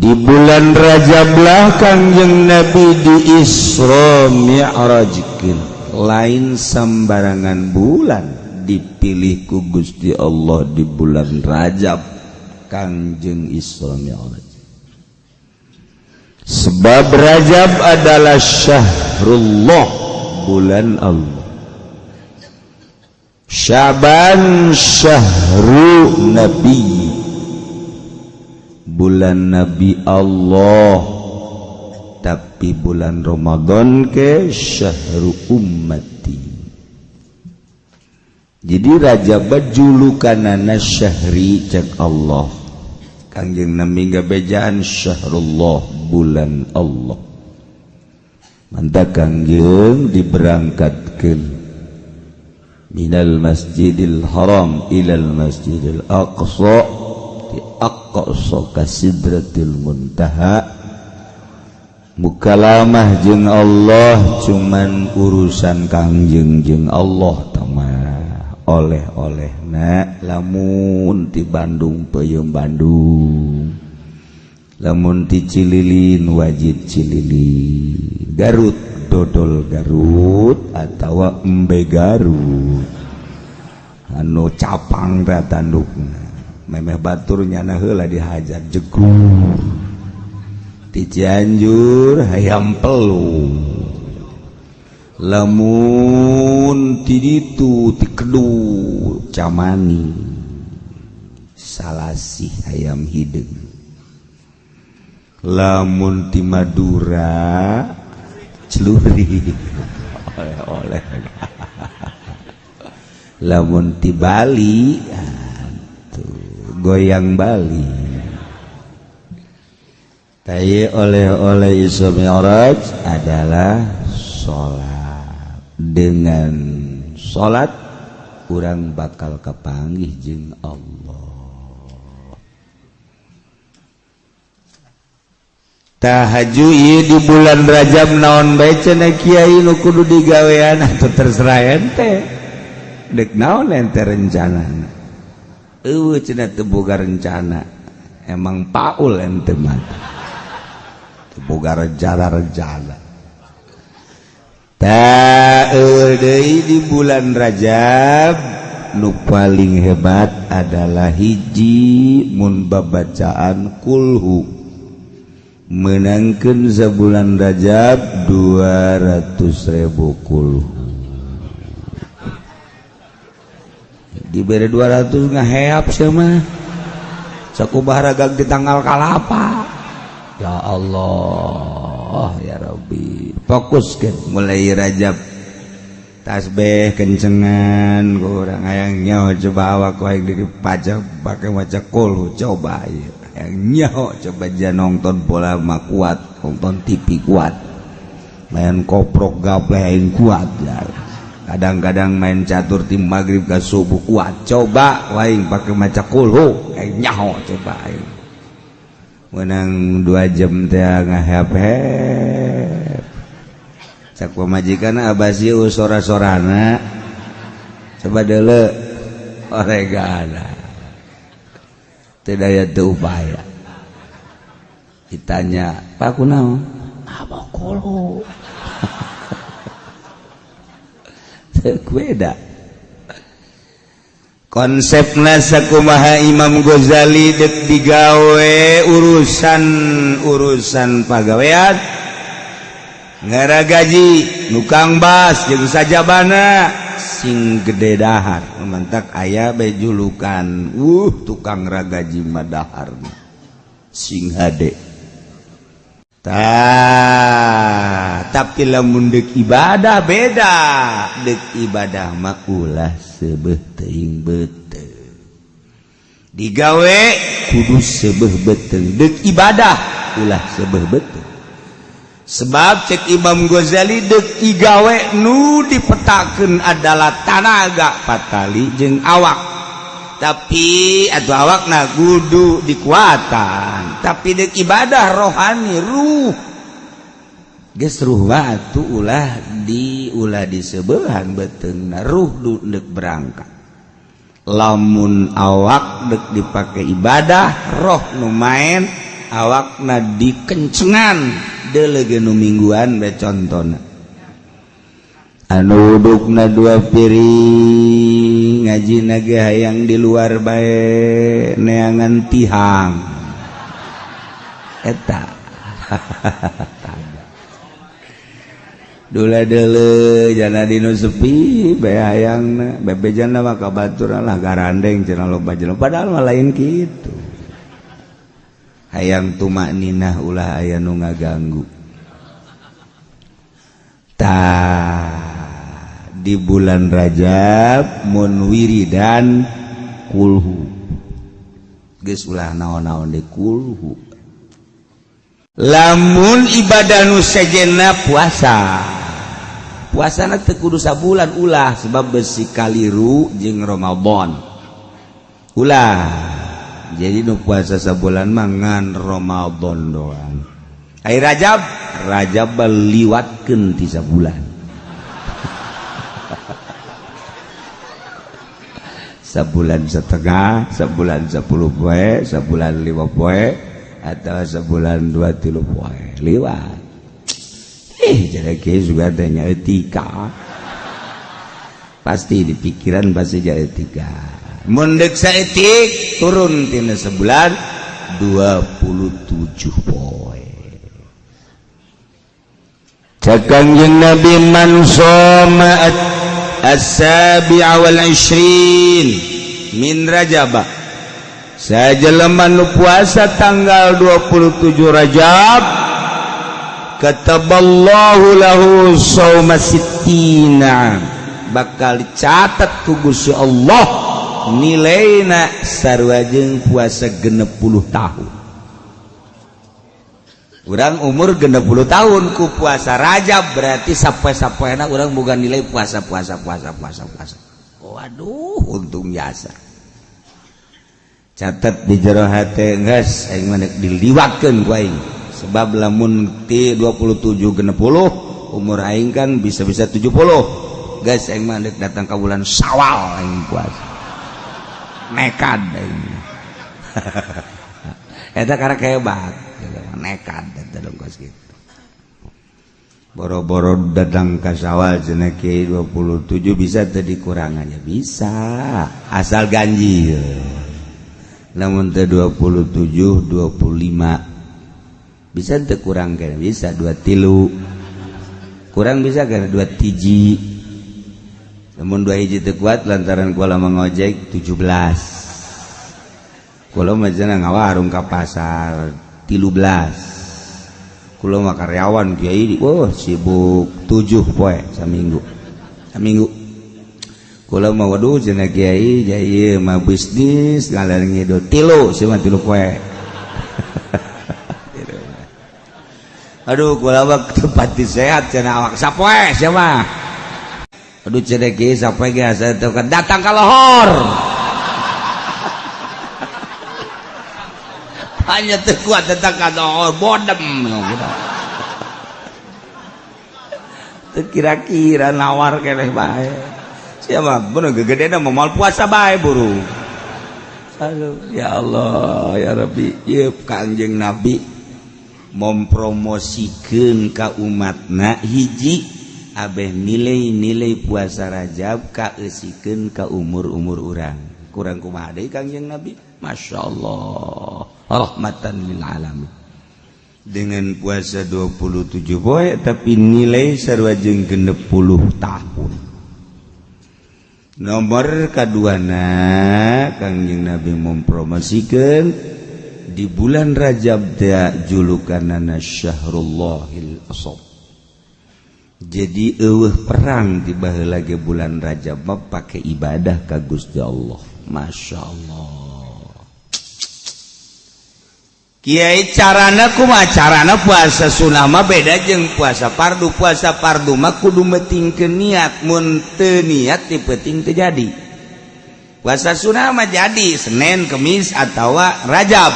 Di bulan Rajablah Kangjeng Nabi di Isra Mi'rajkeun. Lain sembarangan bulan dipilih ku Gusti Allah. Di bulan Rajab Kangjeng Isra Mi'raj, sebab Rajab adalah syahrullah, bulan Allah. Syaban syahru Nabi, bulan Nabi Allah, tapi bulan Ramadan ke syahru ummati. Jadi Rajab julukanana syahri cek Allah. Kangjeng Nabi ngabejaan syahrullah, bulan Allah. Mantap, Kangjeng diberangkatkan minal Masjidil Haram ilal Masjidil Aqsa, di Aqsa ka Sidratil Muntaha, mukalamah jeung Allah. Cuman urusan Kangjeng jeung Allah tamah. Oleh-oleh na lamun ti Bandung peuyeum Bandung, lamun ti Cililin wajib Cililin, Garut dodol Garut atau embe Garut anu capang teh tandukna, memeh batur nyana heula dihajar jegur. Ti Cianjur hayam pelung, lamun ti ditu ti Kedu camani salasih hayam hideung, lamun ti Madura celuri oleh-oleh, lamun ti Bali tuh goyang Bali. Tai oleh-oleh Isra Mi'raj adalah salat. Dengan salat urang bakal kapanggih jeung Allah. Tahajud ieu di bulan Rajab naon bae cenah, Kiai, nu kudu digawean? Atau terserah ente, dek naon ente rencana? Eueuh cenah, teu boga rencana. Emang paul ente mah, teu boga rencana-rencana. Tah, eueuh deui di bulan Rajab nu paling hebat adalah hiji, mun babacaan kulhu menangkan sebulan Rajab 200.000 kulhu. Diberi 200 ngaheap sama sakumaha ragang di tanggal kalapa. Ya Allah, ya Rabbi, fokus ke mulai Rajab, tasbih kencengan kurang hayang nyaho. Coba awak aing di pajak pakai maca kulhu, coba ya yang nyaho. Coba aja nonton bola mah kuat, nonton TV kuat, main koprok gaple aing kuat ya. Kadang-kadang main catur tim maghrib ke subuh kuat. Coba aing pakai maca kulhu, aing nyaho. Coba aing menang 2 jam teh ngahep hep. Cak pamajikan, "Abasi sora-sorana." Coba dulu oregana tidak ya teu upaya. Ditanya, "Pak, kunaon?" "Apa kulhu." Beda konsepna sakumaha Imam Ghazali. Dek digawe urusan urusan pagawean, ngaragaji nukang bas jeung sajabana sing gede dahar. Mantak aya be julukan, tukang ragaji mah dahar sing hade. Tah, tapi lamun dek ibadah beda. Dek ibadah mah ulah seubeuh teuing beuteung. Digawe kudu seubeuh beuteung, dek ibadah ulah seubeuh beuteung. Sebab cek Imam Ghazali, dek igawe nu dipetakeun adalah tanaga patali jeung awak, tapi atau awak na kudu dikuatan, tapi dek ibadah rohani, ruh geus ruh batu ulah di ulah disebeuhan beuteungna. Ruh dek berangkat, lamun awak dek dipakai ibadah, roh nu main. Awakna dikencengan, deuleu nu mingguan be. Contona anu udukna dua piring, ngaji ge hayang di luar bae, neangan tihang eta. Dula deuleu jana dinu sepi bae, hayangna bebejana mah ka batur lah, garandeng cenah, loba jelema, padahal mah lain kitu. Hayang tumakninah, ulah aya nu ngaganggu. Tah, di bulan Rajab mun wiridan kulhu geus, ulah naon-naon di kulhu. Lamun ibadah nu sejenna puasa, puasana teu kudu sabulan, ulah, sebab besi kaliru jeung Ramadan, ulah. Jadi nu puasa sabulan mah ngan Ramadan doang. Ai Rajab, Rajab liwatkeun ti sabulan, sabulan setengah, sebulan 10 poe, sebulan 5 poe, atau sebulan dua tilu poe liwat. Eh, jadi kiai juga tanya etika, pasti di pikiran pasti jadi etika. Mun deuk saeutik turun tina sebulan 27 poe. Cek Kangjeng Nabi, "Man shoma as-sabi'a wal ishrin min Rajab," sajelema nu puasa tanggal 27 Rajab, "kataballahu lahu shauma sittina," bakal dicatat ku Gusti Allah nilaina sarua jeung puasa 60 tahun. Urang umur 60 tahun, ku puasa Rajab berarti sampai-sampaina urang bukan nilai puasa, puasa, puasa, puasa, puasa. Waduh, untung jasa. Catat di jero hate, geus aing mah diliwatkeun ku aing, sebab lamun ti 27 60, umur aing kan bisa-bisa 70. Guys, aing mah datang ke bulan Syawal aing puasa, nekat aing eta, karena hebat nekat eta dong kos gitu. Boro-boro datang ke Syawal cenah kiai 27 bisa teu dikurangannya, bisa, asal ganjil. Namun teu 27, 25 bisa teu kurang kena, bisa dua tilu kurang, bisa kena dua tiji. Namun dua hiji teu kuat lantaran kula mengojek 17, kula mah cenah ngawarung ka pasar 13, kula mah karyawan kiai, wah, sibuk, 7 poe saminggu saminggu. Kula mah, waduh, cenah kiai jai mah bisnis ngalar ngidul, tilu sih mah, 3 poe. Aduh, kula mah tempat sehat cenah, awak sapoe sia mah. Aduh, cenah kiai, sapoe ge asa teu datang ka lohor, hanya teu kuat datang ka lohor, bodem teu kira-kira nawar keneh bae. Siapa bener gegedena mau mal puasa bae buru. Aduh, ya Allah, ya Rabbi, ieu Kangjeng Nabi mempromosikeun ka umatna hiji abeh nilai-nilai puasa Rajab kaeusikeun ka umur-umur urang. Kurang kumaha deui Kangjeng Nabi? Masya Allah, rahmatan lil alamin. Dengan puasa 27 poe tapi nilai sarua jeung 60 tahun. Nomor kaduana, Kangjeng Nabi mempromosikeun di bulan Rajab teh julukanana Syahrullahil Asab. Jadi eueuh perang di baheula ge bulan Rajab mah pake ibadah ka Gusti Allah. Masya Allah. Kiai, carana kumaha? Carana puasa sunah mah beda jeung puasa fardu. Puasa fardu mah kudu metingkeun niat, mun teu niat di peuting teu jadi. Puasa sunah mah jadi Senin, Kemis atawa Rajab.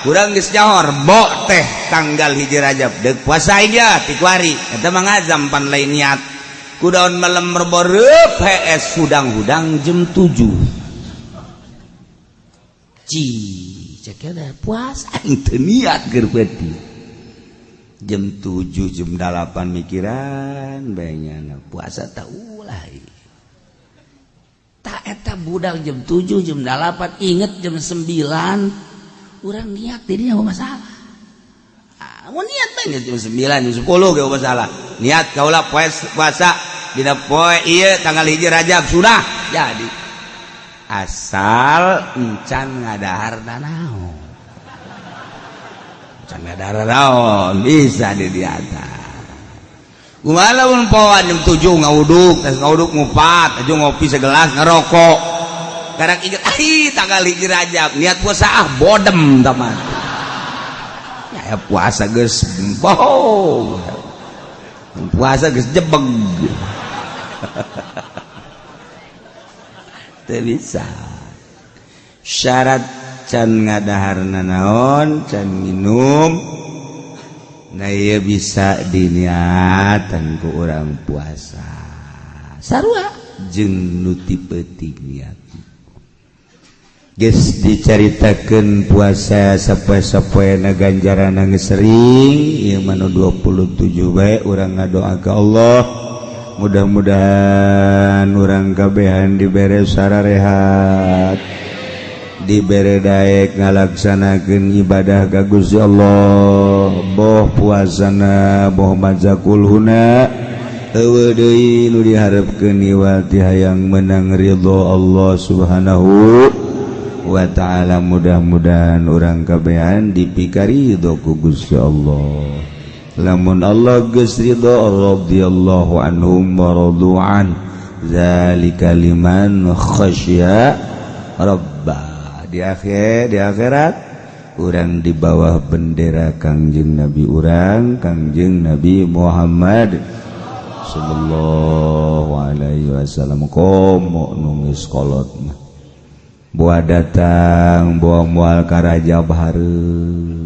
Kurang geus nyaho Rebo teh tanggal 1 Rajab deuk puasa aja ti kuari, eta mah ngazam pan lain niat. Kudaon malam Rebo reup hees hudang-hudang jam 7. Ci cek puasa teu niat keur peuting. Jam 7 jam 8 mikiran bae nyana puasa tak ulah. Tak eta budak jam 7 jam 8 inget jam 9 urang niat dirinya masalah. Ah, mau niat bae jam 9 jam 10 ge masalah. Niat kaula puasa dina poe ieu tanggal 1 Rajab sudah jadi. Asal encan ngadahar nanaon. Encan ngadahar naon bisa di atas. Kumaha lamun poan jam 7 ngawuduk, tas ngawuduk ngupat, aju ngopi segelas ngerokok. Karek inget ai tanggal 1 Rajab, niat puasa ah bodem teman. Ya puasa geus bohong. Puasa geus jebeg. Teu bisa. Syarat can ngadahar nanaon, can minum. Nah ieu bisa diniatan ku urang puasa. Sarua jeung nu ti peuting niat. Geus dicaritakeun puasa sapoe-sapoena ganjaran geus sering, ieu mah nu 27 bae urang ngadoa ka Allah. Mudah-mudahan urang kabehan dibere sararehat, dibere daek ngalaksanakeun ibadah ka Gusti Allah, boh puasana boh maca kulhuna eueuh deui nu diharepkeun iwal ti hayang menang ridho Allah Subhanahu wa ta'ala. Mudah-mudahan urang kabehan dipikaridho ku Gusti Allah. Lamun Allah geus ridho, radhiyallahu anhum wa radu an, zalika liman khasya rabba. Di akhir di akhirat urang di bawah bendera Kangjeng Nabi urang, Kangjeng Nabi Muhammad sallallahu alaihi wasallam. Komo nu geus kolot mah buah datang buah moal ka Rajab hareup.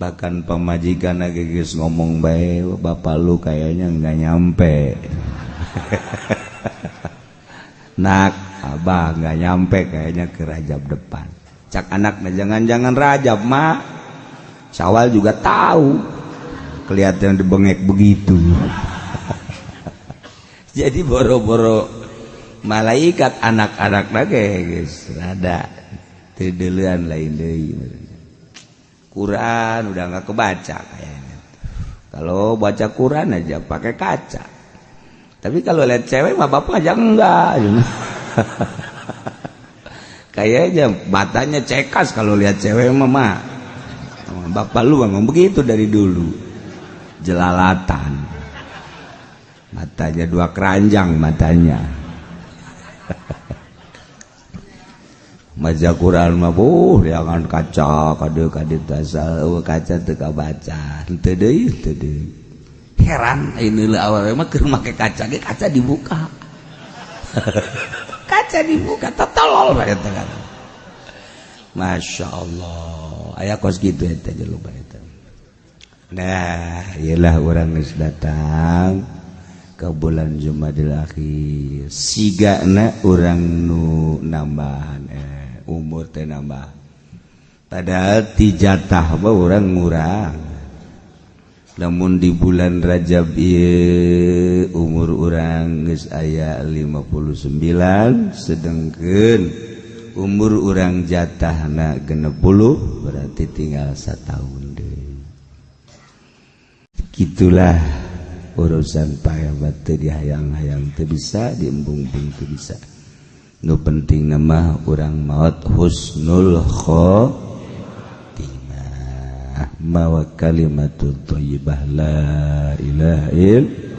Bahkan pamajikan geus ngomong bae, bapak lu kayaknya nggak nyampe. Nak, abah nggak nyampe kayaknya ke Rajab depan. Cak anaknya, jangan-jangan Rajab mak, Syawal juga tahu kelihatan dibengek begitu. Jadi boro-boro malaikat, anak-anak lagi guys rada tideuleun lain deui. Quran udah nggak kebaca kayaknya. Kalau baca Quran aja pakai kaca. Tapi kalau lihat cewek mah bapak aja enggak. Kayaknya matanya cekas kalau lihat cewek mah mah. Bapak lu memang begitu dari dulu. Jelalatan. Matanya dua keranjang matanya. Maca Quran mah buh jangan kaca kade kade tasal kaca teu kabaca. Henteu deui henteu deui. Heran ini leuh awewe mah keur make kaca ge kaca dibuka. Kaca dibuka tolol bae eta kan. Masya Allah, aya kos kitu eta jelema eta. Nah, iyalah urang geus datang ke bulan Jumadil Akhir. Sigana urang nu nambahan umur teh nambah. Padahal ti jatah mah urang ngurang. Namun di bulan Rajab ieu umur urang geus aya 59, sedengkeun umur urang jatahna 60, berarti tinggal satahun deui. Gitulah urusan pahebat teu dihayang-hayang teu bisa, diembung-embung teu bisa. Nu penting nama urang maot husnul khotimah, mawa kalimatut thayyibah la ilaha illallah.